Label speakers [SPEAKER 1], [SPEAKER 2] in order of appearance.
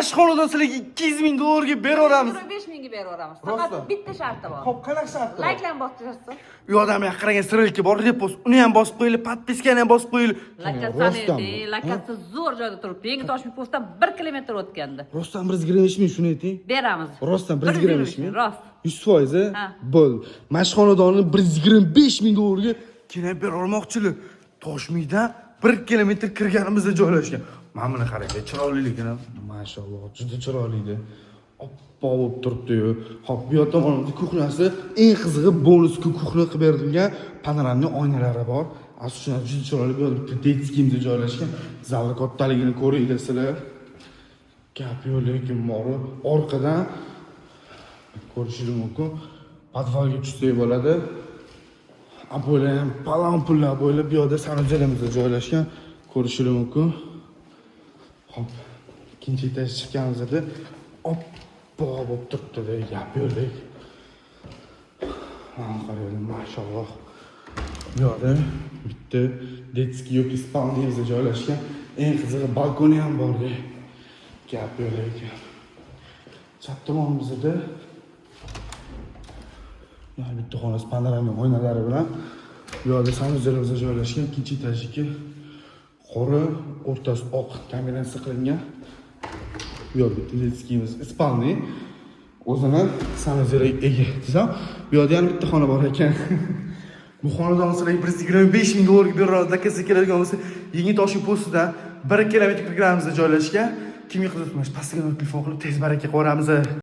[SPEAKER 1] Shu xonadon sizlarga 200 ming dollarga beraveramiz.
[SPEAKER 2] 25 mingga beraveramiz.
[SPEAKER 1] Rostdan?
[SPEAKER 2] Faqat bitta sharti bor.
[SPEAKER 1] Xo'p, qanaqa sharti bor?
[SPEAKER 2] Layklarni bosib tashlashsin.
[SPEAKER 1] U yoqdan bu yoqqa qaragan ссылка bor, repost. Uni ham bosib qo'yinglar, подписка ni ham bosib qo'yinglar.
[SPEAKER 2] Lokatsiyani
[SPEAKER 1] Rostdanmi?
[SPEAKER 2] Lokatsiya zo'r joyda turibdi. Yangi Toshkent postdan 1 kilometr o'tganda.
[SPEAKER 1] Rostdan 125 ming, shuni ayting.
[SPEAKER 2] Beramiz.
[SPEAKER 1] Rostdan 125 ming.
[SPEAKER 2] Rost.
[SPEAKER 1] 100%,
[SPEAKER 2] Ha.
[SPEAKER 1] Bo'ldi. Mana shu xonadonni 125 ming dollarga keyin bera olmoqchilar. Toshmiydan 1 kilometr kirganimizda joylashgan. Mana buni qarang, chiroyliligini. Mashalloh, juda chiroyli. Oppoq bo'lib turibdi-yu. Hop, bu yoq tomonimizda кухня si, eng qizig'i bonus кухня qilib berilgan, панорамный oynalari bor. Asli juda chiroyli. Bu yerda bitta детский imizda joylashgan. Zalni kattaligini ko'ringlar sizlar. Gap yo'q, lekin bori orqadan ko'rishingiz mumkin. Подвал ga tushsak bo'ladi. Обой lar ham palon pulli обой lar. Bu yoqda санузел imizda joylashgan, ko'rishingiz mumkin. Hop, ikkinchi etaj chiqqanimizda oppoq bo'lib turibdi, gap yo'q. Mana qaranglar, mashalloh. Bu yoqda bitta детский yoki спальня mizda joylashgan. Eng qizig'i, balkoni ham bor, gap yo'q lekin. Chap tomonimizda yana bitta xonasi panorama oynalari bilan. Bu yoqda санузел imizda joylashgan, ikkinchi etajniki qora, o'rtasi oq kombinatsiya qilingan. Bu yoqda bitta детский imiz, спальный, o'zini санузел iga ega desam, bu yoqda yana bitta xona bor ekan. Bu xonadonni sizlarga 125 ming dollarga beramiz. Zakazga keladigan bo'lsa, Yangi Toshkent postidan 1 kilometr kirganimizda joylashgan. Kimga qiziq, mana shu pastga telefon qilib, tez baraka qilib yuboramiz.